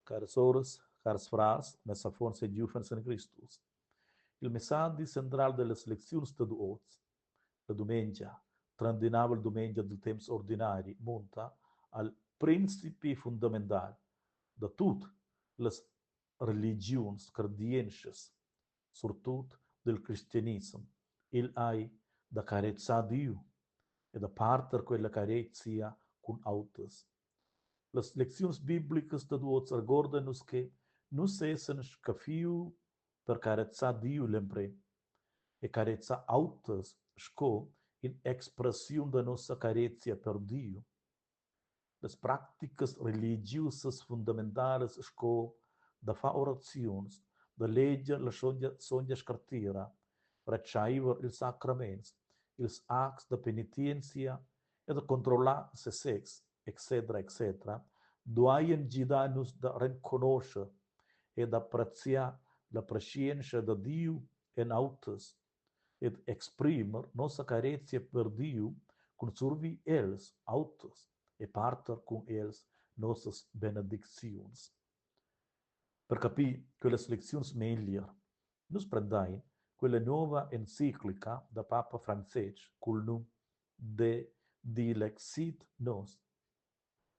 Caras soras, cars frars, mes affons e giuvens en Cristus. Il messadi central dellas lecziuns dad oz, la dumengia, trendinavel dumengia dil temps ordinari, munta al principi fundamental da tut las religiuns cardientschas, surtut dil cristianissem. Igl ei da carezar Diu e da parter quella carezia cun auters. Las lecziuns biblicas dad oz regordan nus che nus essan scaffiu per carezar Diu l'emprem e carezar auters sco in'expressiun da nossa carezia per Diu. Las practicas religiusas fundamentalas sco da far oraziuns, da leger la sontga scartira, retscheiver ils sacraments, ils acts da penitenzia e da controllar sesez, etc. Etc. Duaien gidar nus da renconuscher ed appreziar la preschientscha da Diu en auters ed exprimer nossa carezia per Diu cun survir els auters e parter cun els nossas benedicziuns. Per capir quellas lecziuns meglier, nus prendein quella nova enciclica da papa Francestg cul num De Dilexit Nos,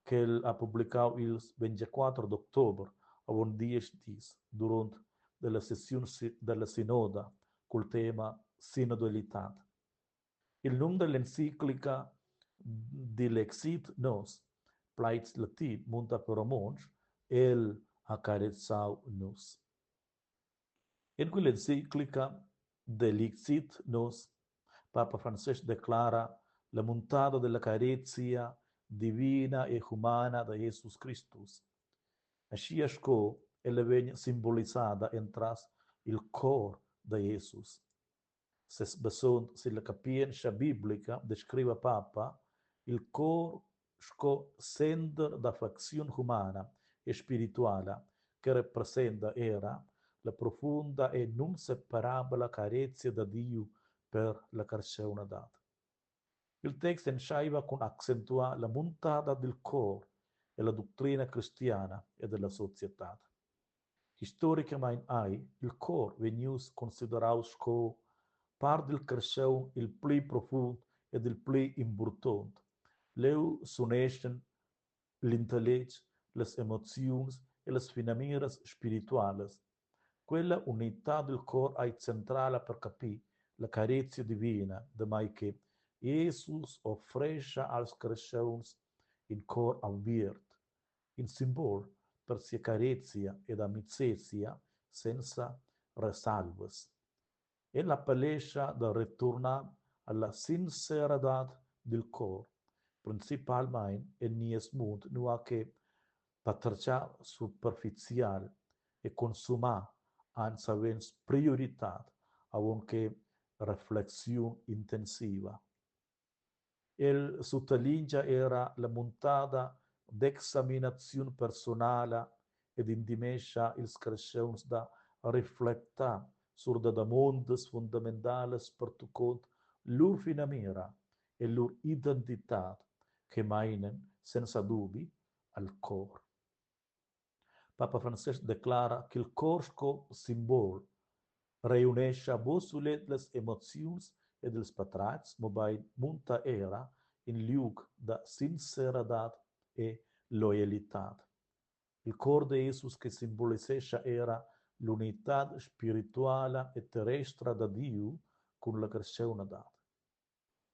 ch'el ha publicau ils 24 d'october avon diesch dis duront dalla sessiun dalla sinoda cul tema sinodalitad. Il num dall'enciclica Dilexit Nos, plaids latin, munta per romontsch El ha carezau nus. En quell'enciclica Delixit nos, papa Francestg declara la muntada della carezia divina e humana da Jesus Cristus, aschia sco ella vegn simbolisada entras il cor da Jesus. Sesbasond silla capientscha biblica descriva papa il cor sco sender da facziun humana e spirituala che representa era la profunda e nunseparabla carezia da Diu per la carstgaunadad. Il text entscheiva cun accentuar la muntada dil cor ella ductrina cristiana ed ella societad. Historicamein ei il cor vegnius consideraus sco part dil carstgaun il pli profund ed il pli impurtont. Leu s'uneschan l'intelletg, las emoziuns e las finamiras spiritualas. Quella unitad dil cor ei centrala per capir la carezia divina, damai che Jesus offrescha als carstgauns in cor aviert, in simbol per sia carezia ed amicezia senza resalvas. El appellescha da returnar alla sinceradad dil cor, principalmein en nies mund nua che patertgar superficial e consumar han savens prioritad avon che reflexiun intensiva. El suttalingia era la muntada d'examinaziun persunala ed intimescha ils carstgauns da reflectar sur da damondas fundamentalas pertuccont lur finamira e lur identitad che meinan senza dubi al cor. Papa Francestg declara ch'il cor sco simbol reunescha buc sulet las emoziuns ed ils patratgs, mobein munta era in liug da sinceradad e loialitad. Il cor da Jesus che simbolisescha era l'unitad spirituala e terrestra da Diu cun la carstgaunadad.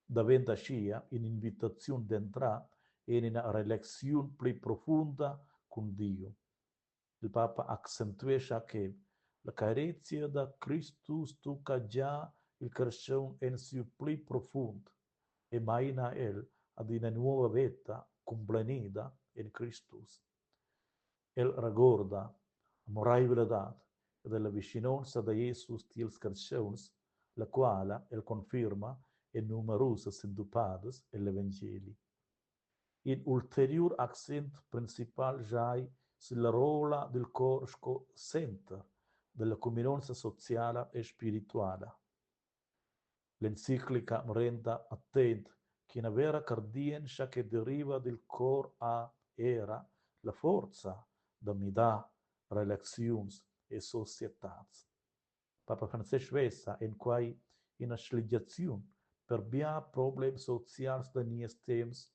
Daventa aschia in'invitaziun d'entrar en ina relaziun pli profunda cun Diu. Il papa accentuescha che la carezia da Cristus tucca gia il carstgaun en siu pli profund e meina el ad ina nova veta cumplenida en Cristus. El regorda amoreivladad ed alla vischinonza da Jesus tiels carstgauns, la quala el confirma en numerusas sentupadas egl evangeli. In ulteriur accent principal giai silla rolla dil cor sco center dalla cuminonza sociala e spirituala. L'enciclica renda attent ch'ina vera cardientscha che deriva dil cor ha era la forza da midar relaziuns e societads. Papa Francestg vesa en quai ina schligiaziun per bia problems socials da nies temps,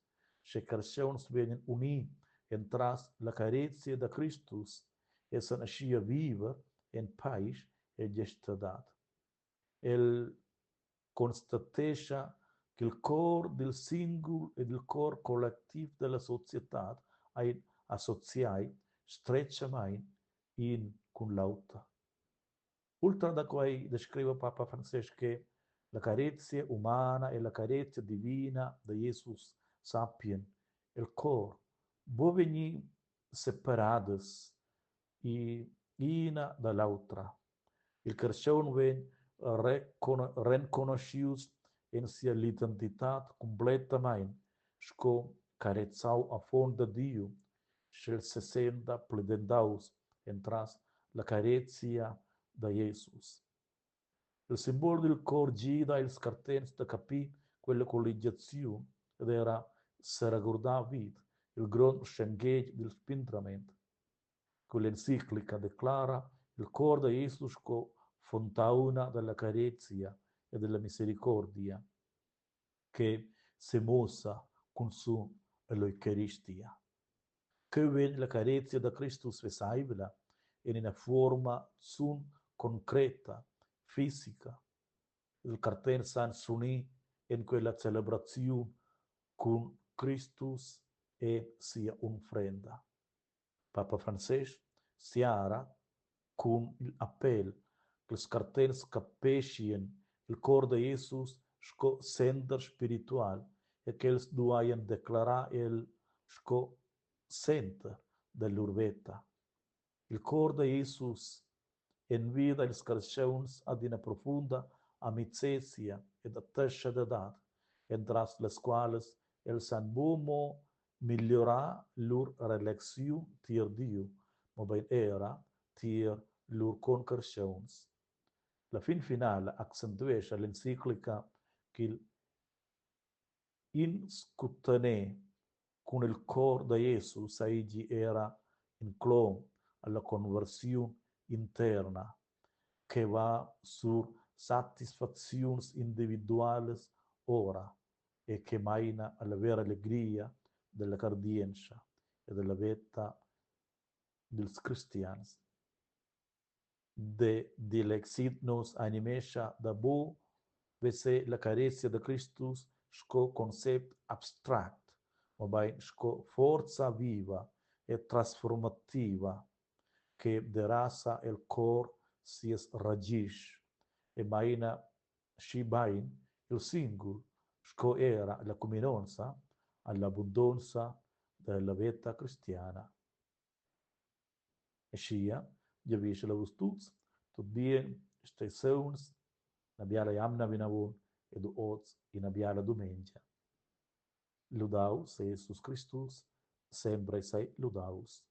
sche carstgauns vegnan uni entras la carezia da Cristus e san aschia viver en paisch e gestadad. El constatescha ch'il cor dil singul ed il cor collectiv dalla societad ein associai stretgamein in cun l'auter. Ultra da quai descriva papa Francestg che la carezia humana e la carezia divina da Jesus sappien el cor buca vegnir separadas ina da l'autra. Il carstgaun vegn renconuschius en sia identitad cumplettamain sco carezau affon da Diu, sch'el sesenta plidentaus entras la carezia da Jesus. Il simbol dil cor gida ils cartents da capir quella colligiaziun ed era seregurdar vid il grond schenghetg dil spindrament. Quell'enciclica declara il cor da Jesus sco fontauna dalla carezia e della misericordia che semuossa cunzun ell'eucaristia. Cheu vegn la carezia da Cristus veseivla en ina fuorma zun concreta, fisica. Ils cartents san s'unir en quella celebraziun cun Cristus e sia unfrenda. Papa Francestg siara cun igl appel ch'ils cartents capeschien il cor da Jesus sco sender spiritual e ch'els duaien declarar el sco center da lur veta. Il cor da Jesus envida ils carstgauns ad ina profunda amicezia ed attaschadadad, entras las qualas els san buca mo migliurar lur relaziun tier Diu, mobein era tier lur concarstgauns. La fin finala accentuescha l'enciclica ch'igl inscunter cun il cor da Jesus seigi era in clom alla conversiun interna che va sur satisfacziuns individualas ora e che meina alla vera legria della cardientscha e della veta dils cristians. De Dilexit nos animescha da buc veser la carezia da Cristus sco concept abstract, mobein sco forza viva e transformativa che derasa el cor sias ragischs e meina schibein il singul sco era la cuminonza all'abundonza dalla veta cristiana. Aschia giavischel a vus tuts tut bien, stei sauns, ina biala jamna vinavon ed oz ina biala dumengia. Ludaus sei Jesus Cristus, sempre sei ludaus.